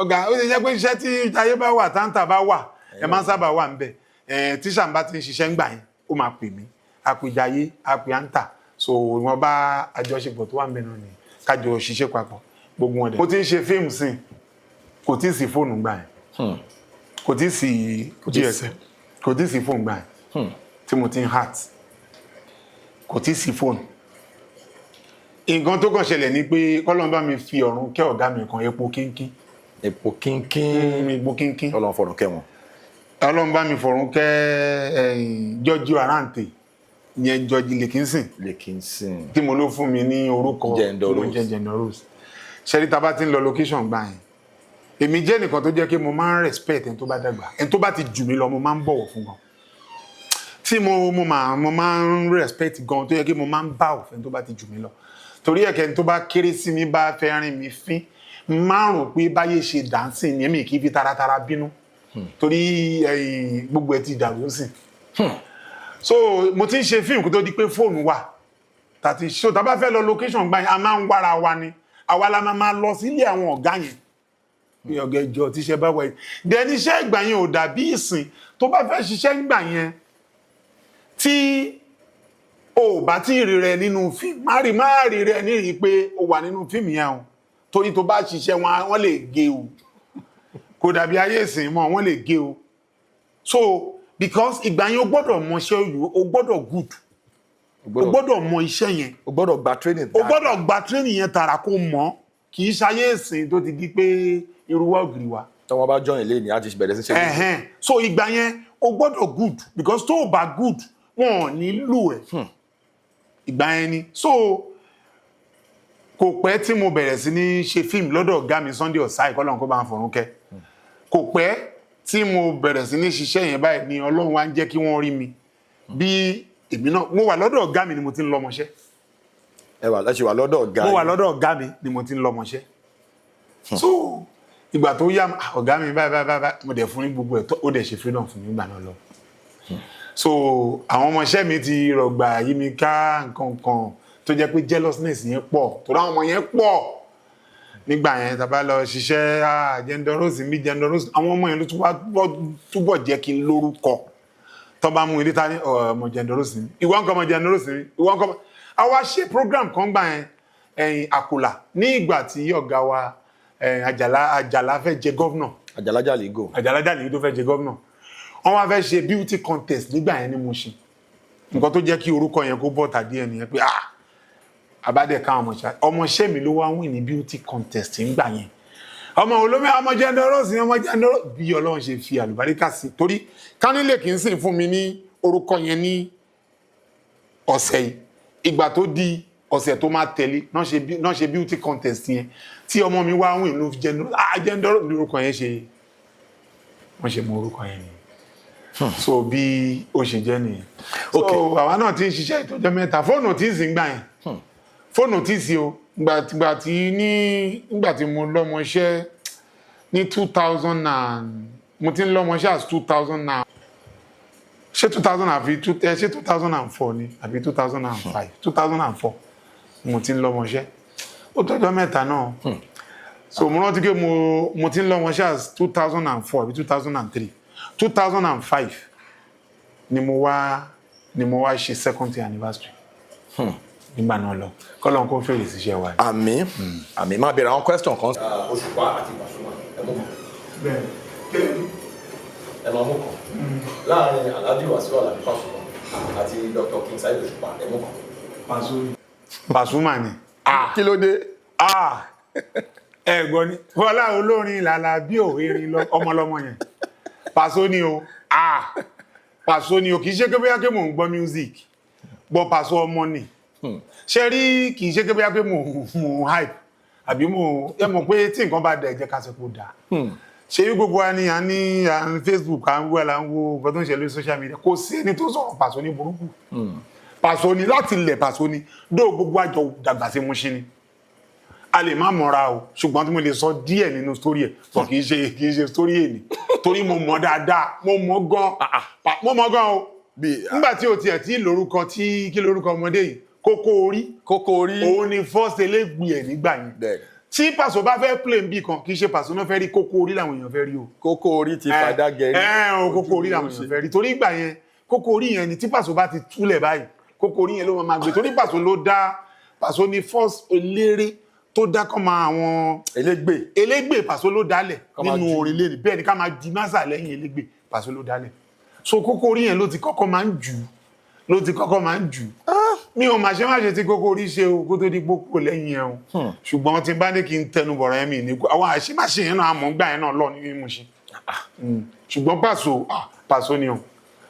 ọ̀gá, ó ṣe jẹ́ pé iṣẹ́ tí Jayé bá wà, táǹtà bá wà, ẹ máa ń sábà wà ń bẹ̀." Ẹ̀ tíṣà bá ti ń ṣiṣẹ́ ńgbà yẹn, ó máa pè mí, á pè Jayé, á pè Àǹtà. So ìwọ̀n bá àjọṣepọ̀ tó wà ń bẹ̀ náà ni kájọ ṣiṣẹ́ papọ̀, gbogbo wọn dẹ̀. Mo ti ń ṣe fíìmù sí i, kò tí ì sí fóònù gbà yẹn, kò tí ì sí GSM, kò tí ì sí fóònù gbà yẹn tí mo ti ń act, kò tí ì sí fóònù. Nǹkan tó kàn ṣẹlẹ̀ ni pé kọ́lọ́n bá mi fi ọ̀run kẹ́ ọ̀gá mi kan, Epo Kínkín. Epo Kínkín. Epo Kínkín. Ọlọ́run fọ̀rọ̀ kẹ́ wọn. Ọlọ́run bá mi fọ̀run kẹ́ ẹ̀yìn Jọ́jú Aráǹtè yẹn, Jọ́jú Lẹ́kínsìn, Lẹ́kínsìn. tí mo ló fún mi ní orúkọ Jendor tí mo Rose. jẹ́ Jendor Rose. Ṣẹ́rí, tá a bá ti ń lọ location gbà yẹn, èmi jẹ́ nìkan tó jẹ́ pé mo máa ń respect ẹni tó bá dàgbà, ẹni tó bá ti jù mí lọ, mo máa ń bọ̀wọ̀ fún gan, tí mo máa ń respect gan, tó yẹ kí mo máa ń bow fún ẹni tó bá ti jù mí lọ, torí ẹ̀kẹ́ ẹni tó bá kéré sí mi bá fẹ́ rìn mí fín márùn pé báyé ṣe dáńsìn ní, èmi kì í fi taratara bínú, torí ẹ̀yìn gbogbo ẹ̀ ti dàrú sí. So mo ti ń ṣe fíìmù kó tó di pé fóònù wà tàti. So tá a bá fẹ́ lọ location gbà yẹn, a máa ń wára wa ni, àwa la máa lọ sílé àwọn ọ̀gá yẹn bí ọ̀gá ìjọ tíṣẹ́ bá wẹ̀. Then iṣẹ́ ìgbà yẹn ò dàbí ìsìn. Tó bá fẹ́ ṣiṣẹ́ ìgbà yẹn, tí o ò bá tí ì rí rẹ nínú fíìmù, má rí rẹ ní rí pé o wà nínú fíìmù yẹn o, torí tó bá ṣiṣẹ́ wọn, wọ́n lè gé o. Kò dàbí ayé ìsìn mọ́, wọ́n lè gé o. So because ìgbà yẹn, o gbọ́dọ̀ mọṣẹ́ yìí, o gbọ́dọ̀ good, o gbọ́dọ̀ mọ iṣẹ́ yẹn. O gbọ́dọ̀ gba training. O gbọ́dọ̀ gba training yẹn tààrà kó mọ̀. Kì í ṣayé ìsìn tó ti di pé irú wa ògiri wa. Tọ́wọ́n bá join ilé ní á ti bẹ̀rẹ̀ sí ṣe. Ẹ̀hẹ́n. So ìgbà yẹn, o gbọ́dọ̀ good, because tó o bá good, wọn ò ní lò ẹ̀ ìgbà yẹn ni. So kò pẹ́ tí mo bẹ̀rẹ̀ sí ní ṣe fíìmù lọ́dọ̀ ọ̀gá mi Sunday Osai, kọ́lọ́n kó bá ń fọ̀rún kẹ́. Kò pẹ́ tí mo bẹ̀rẹ̀ sí ní ṣiṣẹ́ yẹn báyìí ni Ọlọ́run wá ń jẹ́ kí wọ́n rí mi bí èmi náà. Mo wà lọ́dọ̀ ọ̀gá mi ni mo ti ń lọ́mọṣẹ́. Ẹ wà láti wà lọ́dọ̀ ọ̀gá Mo wà yín. Lọ́dọ̀ ọ̀gá mi ni mo ti ń lọ́mọṣẹ́. So ìgbà tó yá, ah, ọ̀gá mi báyìí báyìí báyìí, mo dẹ̀ fún ní gbogbo ẹ̀ tó, ó dẹ̀ ṣe freedom fún mi nígbà náà lọ. So àwọn ọmọọṣẹ́ mi ti rọ̀gbà yí mi ká, nǹkan kan tó jẹ́ pé jealousness yẹn pọ̀, torí àwọn ọmọ yẹn pọ̀ nígbà yẹn. Tá a bá lọ ṣiṣẹ́, ah, Jendor Rose mi, Jendor Rose, àwọn ọmọ yẹn ló tún wá túbọ̀ jẹ́ kí n lórúkọ. Tó bá mú ilé ta ní ọmọ Jendor Rose mi, ìwọ nǹkan, ọmọ Jendor Rose mi, ìwọ nǹkan. A wá ṣe program kan gbà yẹn, ẹ̀yìn Àkùlà, ní ìgbà tí ọ̀gá wa ẹ̀yìn Àjàlá, Àjàlá fẹ́ jẹ governor. Àjàlá Jàlígò. Àjàlá Jàlígò tó fẹ́ jẹ governor, wọ́n wá fẹ́ ṣe beauty contest nígbà yẹn ní Mushin. Nǹkan tó jẹ́ kí orúkọ yẹn kó bọ́ tàdí ẹ̀ nìyẹn, pé ah, abádẹ káwọn ọmọọṣẹ́, ọmọọṣẹ́ mi ló wá win ní beauty contest ńgbà yẹn. Ọmọ olómi, ọmọ Jendor Rose, ọmọ Jendor Rose. Bí Ọlọ́run ṣe fi àlùbáríkà sí, torí kánílẹ̀ kì í sìn fún mi ní orúkọ yẹn ní ọ̀sẹ̀ yìí, ìgbà tó di ọ̀sẹ̀ tó máa tẹ̀lé náà ṣe beauty contest yẹn tí ọmọ mi wá win ló fi Jendor, ah, Jendor Rose ní orúkọ yẹn ṣe, wọ́n ṣe mọ orúkọ yẹn nìyẹn. So bí ó ṣe jẹ́ nìyẹn. So àwa náà ti ń ṣiṣẹ́ ìtọ́jọ́ mẹ́ta, fóònù tí ń sìn gbà yẹn, fóònù tí ì sí o. Gbà tí ní nígbà tí mo lọ́mọṣẹ́ ní two thousand and, mo ti ń lọ́mọṣẹ́ as 2000 and, ṣé 2000 àfi two ẹ, ṣé 2004 ni àbí 2005? 2004 mo ti ń lọ́mọṣẹ́, ó tọ́jọ́ mẹ́ta náà. So mo rántí pé mo ti ń lọ́mọṣẹ́ as 2004 àbí 2003, 2005 ni mo wá ṣe second year anniversary nígbà náà lọ. Kọ́lọ́n kó fèrè síṣẹ́ wa. Àmín, àmín. Máa bẹ̀rẹ̀ àwọn question kan. Òṣùpá àti Pasuma, ẹ mú kan. Bẹ́ẹ̀. Ẹ máa mú kan láàrin Alhaji Wasiu Alabi Pasuma àti Dr. King Saheed Òṣùpá, ẹ mú kan. Pasuma ni. Ah. Kí ló dé? Ah, ẹ gbọ́ ni Bọ́lá olórin làlà bí ò erin lọ ọmọlọmọ yẹn, Paso ni o. Ah, Paso ni o. Kì í ṣe pé bóyá pé mò ń gbọ́ music gbọ́ Paso ọmọ ni ṣe rí. Kì í ṣe pé bóyá pé mò ń hype àbí mò ẹ mọ̀ pé tí nǹkan bá dẹ̀ jẹ́ ká sọ pé ó dáa. Ṣe bí gbogbo wa ni à ń ní à ń Facebook, à ń wú, à ń wo nǹkan tó ń ṣe lórí social media, kò sí ẹni tó sọ̀rọ̀ Paso ní burúkú. Paso ni láti ilẹ̀, Paso ni dó. Gbogbo àjọ dàgbà sí Mushin ni, a lè má mọ̀ra o, ṣùgbọ́n tí mo lè sọ díẹ̀ nínú story ẹ̀ bọ̀, kì í ṣe story èní, torí mo mọ̀ dáadáa, mo mọ̀ gan, mo mọ̀ gan o. Bí Nígbà tí o tiẹ̀ tí lórúkọ, tí kí lórúkọ ọmọdé yìí, Kókó Orí. Kókó Orí. Òun ni first elégbè ẹ̀ nígbà yẹn. Tí Pàṣọ bá fẹ́ play nbí kan, kì í ṣe Pàṣọ náà fẹ́ rí, Kókó Orí làwọn èèyàn fẹ́ rí o. Kókó Orí ti fàdá gẹ̀rí. Ẹ o, Kókó Orí làwọn èèyàn fẹ́ rí, torí ìgbà yẹn, Kókó Orí yẹn ni tí Pàṣọ bá ti túlẹ̀ báyìí, Kókó Orí yẹn ló máa gbé, torí Pàṣọ ló dá, Pàṣọ ni first eléré tó dá kọ́ máa àwọn Elégbè. Elégbè, Pàṣọ ló dálẹ̀. Ká máa Nínú orin lẹ́nu bẹ́ẹ̀ ni ká máa ju násà lẹ́yìn elégbè, Pàṣọ ló dálẹ̀. So Kókó Orí yẹn ló ti kọ́kọ́ máa ń jù, ló ti kọ́kọ́ máa ń jù. Mi ò máa ṣe má ṣe tí Kókó Orí ṣe o kó tó di pópó lẹ́yìn ẹ̀ o, ṣùgbọ́n tí n bá ní kí n tẹnu bọ̀rọ̀ yẹn, mi ní kó àwọn àṣemáṣe yẹn náà, àmọ́ gbà yẹn náà lọ ní mímú ṣe. Ṣùgbọ́n Pàṣọ, ah, Pàṣọ ni o,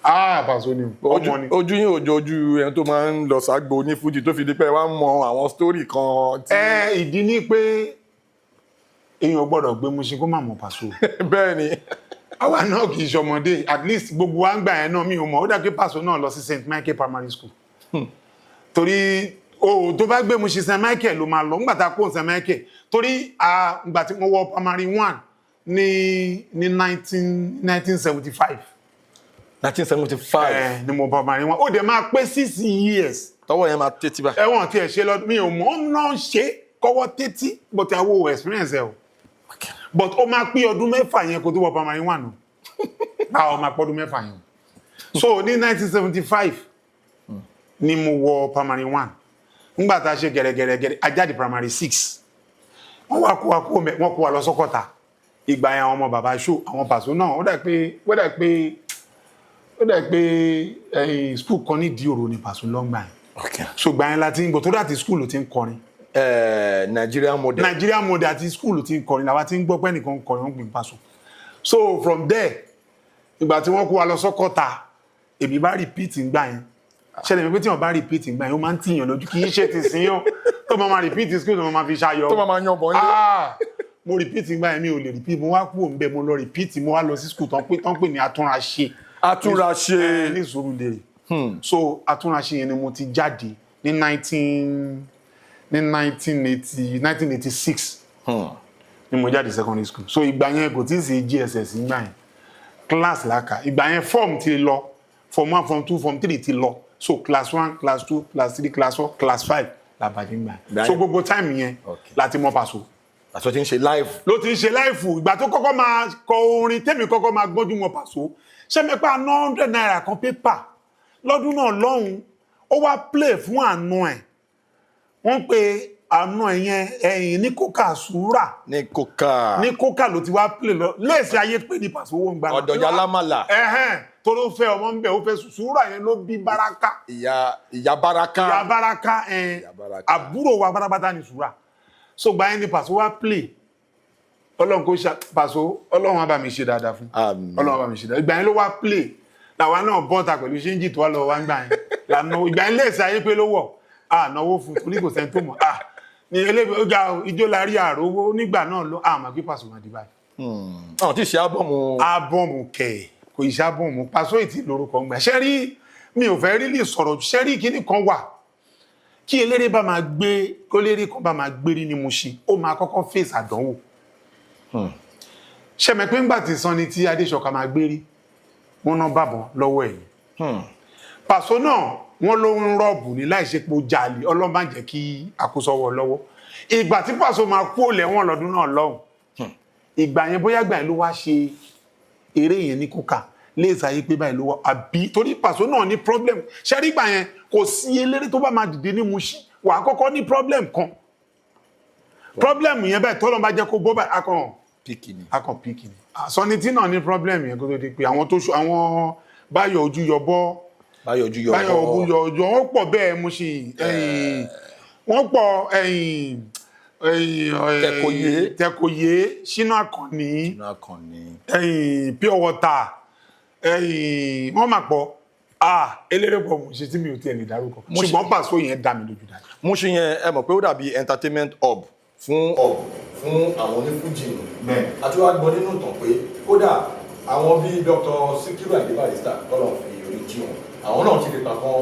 ah, Pàṣọ ni o, ọmọ ni. Ojú yín ò jọ ojú ẹni tó máa ń lọ ságbo ní fújì tó fi di pé wá ń mọ àwọn story kan tí. Ẹ ìdí ni pé èèyàn gbọ́dọ̀ gbé Mushin kó má mọ̀ Pàṣọ. Bẹ́ẹ̀ ni. Àwa náà kì í ṣọmọdé, at least gbogbo wa ń gbà yẹn náà, mi ò mọ̀, ó dà pé Pàṣọ náà lọ sí St Michael Primary School, torí o tó bá gbé Mushin, St Michael ló máa lọ ńgbà tá a kó St Michael, torí ngbà tí mo wọ primary one ní 1975. 1975. Ẹ ni mo primary one, ó dẹ̀ máa pé 6 years. Tọwọ́ yẹn máa tètè bá. Ẹ̀wọ̀n tí ẹ̀ ṣe lọ́dún, mi ò mọ̀, ó náà ṣe kọ́wọ́ tètí, but àwo experience ẹ̀ o, but ó máa pé ọdún 6 yẹn kó tó wọ primary one o, àwọn máa pọ́ ọdún 6 yẹn o. So ní 1975 ni mo wọ primary one. Ńgbà tá a ṣe gẹ̀rẹ́gẹ̀rẹ́gẹ̀rẹ́ a jáde primary six, wọ́n wá kó wa kó mẹ́, wọ́n kó wa lọ sọ́kọ̀tà. Ìgbà yẹn, àwọn ọmọ bàbá ṣó, àwọn Pàṣọ náà, ó dà pé ẹ̀yìn school kan ní Ìdí Òro ni Pàṣọ lọ́ngbà yẹn. So ìgbà yẹn la ti ń gbọ́, torí àti school ló ti ń kọrin. Nigerian Model. Nigerian Model, àti school ló ti ń kọrin làwa ti ń gbọ́ pé ẹnìkan ń kọrin, wọ́n gbìn Pàṣọ. So from there, ìgbà tí wọ́n kó wa lọ sọ́kọ̀tà, èmi bá repeat ńgbà yẹn. Ṣẹlẹ̀ mi pé tí wọ́n bá repeat ńgbà yẹn, ó máa ń tìyàn lójú, kì í ṣe ti sìn yàn tó máa repeat school tó máa fi ṣayọ. Tó máa yan bọ̀ nílé. Ah, mo repeat ńgbà yẹn, mi ò lè repeat. Mo wá kúrò ńbẹ̀, mo lọ repeat, mo wá lọ sí school tán pè ní Atúnraṣe. Atúnraṣe. Ní Sùúrùlérè. So Atúnraṣe yẹn ni mo ti jáde ní 1980, 1986 ni mo jáde secondary school. So ìgbà yẹn kò tí ì sí JSS ìgbà yẹn, class làkà ìgbà yẹn. Form ti lọ, form one, form two, form three ti lọ, so class one, class two, class three, class four, class five làbàdí gbà yẹn. So gbogbo time yẹn láti mọ Pàṣọ. Pàṣọ ti ń ṣe live. Ló ti ń ṣe live. Ìgbà tó kọ́kọ́ máa kọ orin tẹ́mi kọ́kọ́ máa gbọ́njú mọ́ Pàṣọ, ṣé mi pa ₦100 kan pépà lọ́dún náà lọ́hùn, ó wá play fún àna ẹ̀, wọ́n pe àna ẹ̀ yẹn ẹ̀yìn ní kókà sùúrà. Ní kókà. Ní kókà ló ti wá play lọ léèsì ayé pé ní Pàṣọ owó ń gbà náà. Ọ̀dọ̀ ìyá Lámàlà. Ẹ̀hẹ́n, tó ló fẹ́ ọmọ ń bẹ̀, ó fẹ́ sùúrà yẹn ló bí Baraka. Ìyá Baraka. Ìyá Baraka ẹn. Ìyá Baraka. Àbúrò wa pátápátá ní sùúrà. So gba yẹn ní Pàṣọ wá play. Ọlọ́run kò ṣe Pàṣọ, Ọlọ́run á bá mi ṣe dáadáa fún. Àmín. Ọlọ́run á bá mi ṣe dáadáa. Ìgbà yẹn ló wá play, làwa náà bọ́ta pẹ̀lú ṣéńjì tó wá lọ wá ń gbà yẹn lànà. Ìgbà yẹn léèsì ayé pé ló wọ̀, à náwó fún torí kò sẹ́ni tó mọ̀ à ní eléyìí ó ga ijó la rí àrówó nígbà náà ló àmọ́ pé Pàṣọ máa di báyìí. Àwọn tí ì ṣe album. Album kẹ̀, kò ì ṣe album. Pàṣọ ìtì lórúkọ ń gbà ṣẹ́ rí, mi ò fẹ́ rí lè sọ̀rọ̀ ṣẹ́ rí. Kíní kan wà kí eléré bá máa gbé, kó eléré kan bá máa gbérí ní Mushin, ó máa kọ́kọ́ face àdánwò. Ṣẹ̀mẹ̀ pé ńgbà tí Sanni tí Adéṣọ̀kan máa gbérí, wọ́n ná bàbọ̀ lọ́wọ́ ẹ̀yìn Pàṣọ náà, wọ́n ló ń rọ́ọ̀bù ní láì ṣe pé ó jalè. Ọlọ́run má jẹ́ kí àkóso lọ́wọ́. Ìgbà tí Pàṣọ máa kú lẹ́wọ̀n lọ́dún náà lọ́hùn, ìgbà yẹn, bóyá ìgbà yẹn ló wá ṣe eré yẹn ní kókà léèsà yìí pé báyìí ló wá, àbí torí Pàṣọ náà ní problem. Ṣẹ́rí ìgbà yẹn, kò sí eléré tó bá máa dìde ní Mushin, wà á kọ́kọ́ ní problem kan. Problem yẹn báyìí, tọ́lọ́ bá jẹ́ kó bọ́ báyìí, akàn Pick ni. Akàn pick ni. Sanni tí náà ní problem yẹn kó tó di pé àwọn tó ṣu àwọn Báyọ̀ ojú yọbọ́. Báyọ̀ ojú yọ. Báyọ̀ ojú yọ ojú, wọ́n pọ̀ bẹ́ẹ̀ Mushin ẹ̀yìn, wọ́n pọ̀ ẹ̀yìn ẹ̀yìn. Tẹ̀kọ̀yé. Tẹ̀kọ̀yé, Ṣínà Àkànní. Ṣínà Àkànní. Ẹ̀yìn pure water ẹ̀yìn, wọ́n máa pọ̀. Ah, eléré pọ̀ Mushin tí mi ò tiẹ̀ lè dárúkọ, ṣùgbọ́n Pàṣọ yẹn dá mi lójú dáadáa. Mushin yẹn, ẹ mọ̀ pé ó dàbí entertainment hub fún hub fún àwọn onífújì nù. Bẹ́ẹ̀. Àti wàá gbọ́ nínú ìtàn pé kódà àwọn bíi Dr. Sikiru Ayinde Barrister, tọ́lọ̀ fi orí jí wọn, àwọn náà ti fi gbà kan,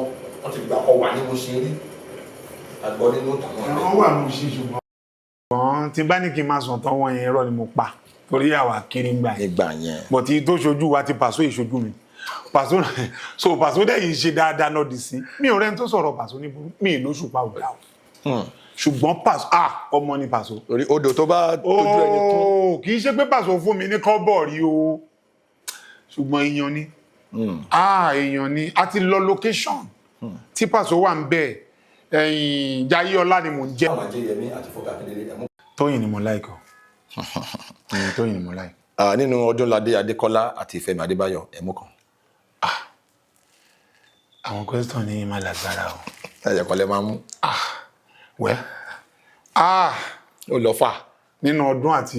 wọ́n ti fi gbà kan wà ní Mushin rí. Àgbọ̀ nínú ìtàn náà bẹ́ẹ̀. Wọ́n wà Mushin, ṣùgbọ́n tí bá ní kí n máa sọ̀tàn wọn yẹn, irọ́ ni mo pa, torí àwa kiri ń gbà yẹn. Nígbà yẹn. But tó ṣojú wa ti Pàṣọ ìṣojú mi. Pàṣọ, so Pàṣọ dẹ̀ yìí ṣe dáadáa náà dì sí. Mi ò rẹ́ni tó sọ̀rọ̀ Pàṣọ ní burú, mi ì lóṣùpá ò dá o, ṣùgbọ́n Pàṣọ, ah, ọmọ ni Pàṣọ. Torí odò tó bá tójú ẹni kún. Ooo, kì í ṣe pé Pàṣọ fún mi ní kọ́bọ̀ rí o, ṣùgbọ́n èèyàn ni. Ah, èèyàn ni. A ti lọ location tí Pàṣọ wà ń bẹ̀, ẹ̀yìn Jayé Ọlá ni mò ń jẹ́. Àwọn Ajéyẹmí àti Fúnkẹ́ Akíndélé, ẹ̀mú. Tóyìn ni mo like o. Tóyìn ni mo like. Ah, nínú Ọdúnládé Adékọ́lá àti Fẹ́mi Adébáyọ̀, ẹ̀mú kan. Àwọn question ní má lágbára o. Ẹ̀yẹ̀ kan lẹ máa mú. Wẹ́, ah. Ó lọ fà. Nínú Ọdún àti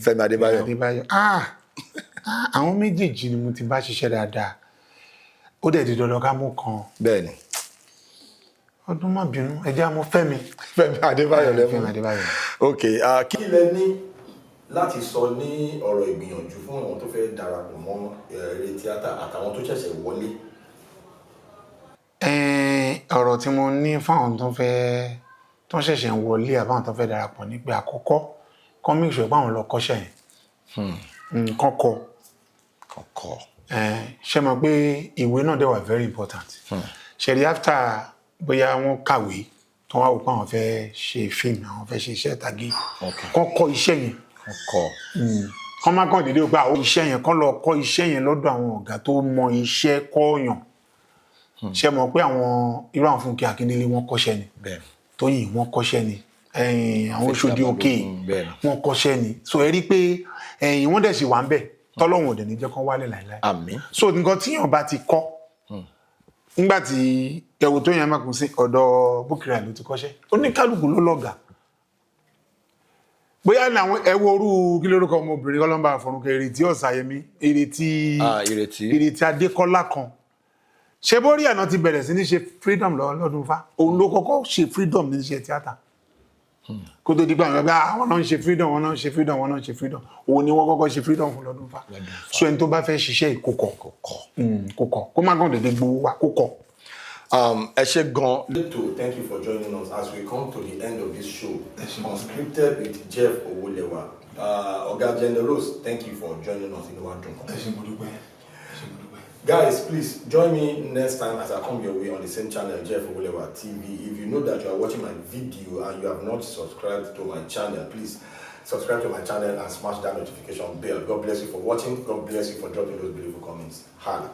Fẹ́mi Adébáyọ̀. Adébáyọ̀, ah ah, àwọn méjèèjì ni mo ti bá ṣiṣẹ́ dáadáa. Ó dẹ̀ di dandan ká mú kan. Bẹ́ẹ̀ ni. Ọdún, má bínú, ẹ jẹ́ á mú Fẹ́mi. Fẹ́mi Adébáyọ̀ lẹ́mú. Fẹ́mi Adébáyọ̀. Ok, ah, Kí lẹ ní láti sọ ní ọ̀rọ̀ ìgbìyànjú fún àwọn tó fẹ́ darapọ̀ mọ́ eré tíátà àtàwọn tó ṣẹ̀ṣẹ̀ wọlé? Ẹn, ọ̀rọ̀ tí mo ní fáwọn tó fẹ́, tó ṣẹ̀ṣẹ̀ ń wọlé àbáwọn tó fẹ́ darapọ̀ ní pé, àkọ́kọ́, kán make sure pé àwọn lọ kọ́ṣẹ́ yẹn, nǹkan kọ. Kọ̀kọ̀. Ẹn, ṣe mọ̀ pé ìwé náà dẹ̀ wà very important. Ṣẹ̀rí, after bóyá wọ́n kàwé tó wá wò pé àwọn fẹ́ ṣe fíìmù, àwọn fẹ́ ṣe iṣẹ́ ìtàgé, kán kọ́ iṣẹ́ yẹn. Kọ̀kọ̀. Kán má kàn déédéé pé àwọn iṣẹ́ yẹn, kán lọ kọ́ iṣẹ́ yẹn lọ́dọ̀ àwọn ọ̀gá tó mọ iṣẹ́ kọ́ọ̀yàn. Ṣe mọ̀ pé àwọn irú àwọn Fúnkẹ́ Akíndélé, wọ́n kọ́ṣẹ́ ni. Tóyìn, wọ́n kọ́ṣẹ́ ni. Ẹ̀yìn àwọn Oṣòdì Òkè, wọ́n kọ́ṣẹ́ ni. So ẹ rí i pé ẹ̀yìn wọ́n dẹ̀ sì wà ń bẹ̀, tọ́lọ́hún ò dẹ̀ ní jẹ́ kán wálẹ̀ láìláì. Àmín. So nǹkan tíyàn bá ti kọ́, nígbà tí ẹ̀wù tó yẹn máa kún sí ọ̀dọ̀ Bukky ló ti kọ́ṣẹ́, oníkálukú ló lọ́gàá. Bóyá ní àwọn ẹwọ orú kí lórúkọ ọmọbìnrin kọlọmbà àfọrúnkẹ, Ìrètí Ọ̀sàyẹmí, Ìrètí. Ah, Ìrètí. Ìrètí Adékọ́lá kan, ṣe bórí àná ti bẹ̀rẹ̀ sí ní ṣe freedom lọ lọ́dún fa. Òun ló kọ́kọ́ ṣe freedom ní ṣe tíátà kó tó di pé àwọn ẹgbẹ́ àwọn náà ń ṣe freedom, wọn náà ń ṣe freedom, wọn náà ń ṣe freedom. Òun ni wọ́n kọ́kọ́ ṣe freedom fún lọ́dún fa. So ẹni tó bá fẹ́ ṣiṣẹ́ ìkókọ̀ kókọ̀, kó má kàn dédé gbowó wa, kókọ̀. Ẹ ṣé gan. Thank you for joining us as we come to the end of this show, Unscripted with Jeff Owolewa. Oga Generous, thank you for joining us. Inú wa dùn gan. Ẹ ṣé, mo dúpẹ́. Ẹ ṣé, mo dúpẹ́. Guys, please join me next time as I come your way on the same channel, Jeff Owolewa TV. If you know that you are watching my video and you have not subscribed to my channel, please subscribe to my channel and smash that notification bell. God bless you for watching. God bless you for dropping those beautiful comments. Holla.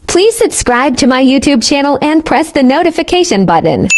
Please subscribe to my YouTube channel and press the notification button.